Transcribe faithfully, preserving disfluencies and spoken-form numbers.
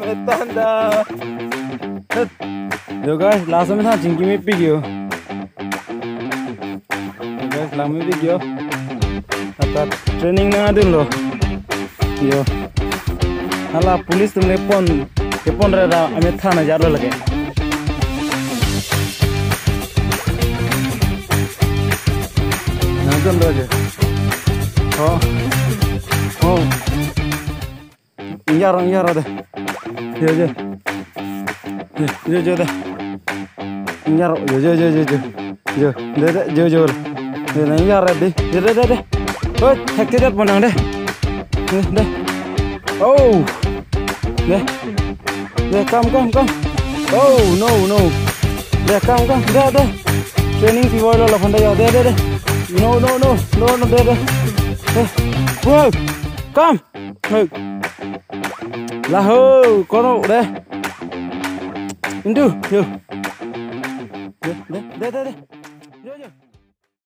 Metan da. Yo guys, laso amethan chingki mepik yo. Yo guys, lang mepik yo. Ata training nangdunlo. Yo. Hala police atum le pon, kepon ra ra amethan ajar lo lake. Nangdunlo je. Oh. Oh. Ingjaro, ingjaro de. Jo, jo. Jo, jo, jo de. Ingjaro, jo, jo, jo, jo, jo. Jo, de, de, jo, jo. De, de, ingjaro de. De, de, de, de. Oi, thekthedet ponang de. De, de. Oh. De. De, come, come, come. Oh, no, no. De, come, come. De, de. Training pivoilo lapuson de jo. De, de, de. No, no, no. No, no, de, de. De. Whoa. Come. Hey. Laho, kono de. Indu, yo. De, de, de, de, de. Yo, yo.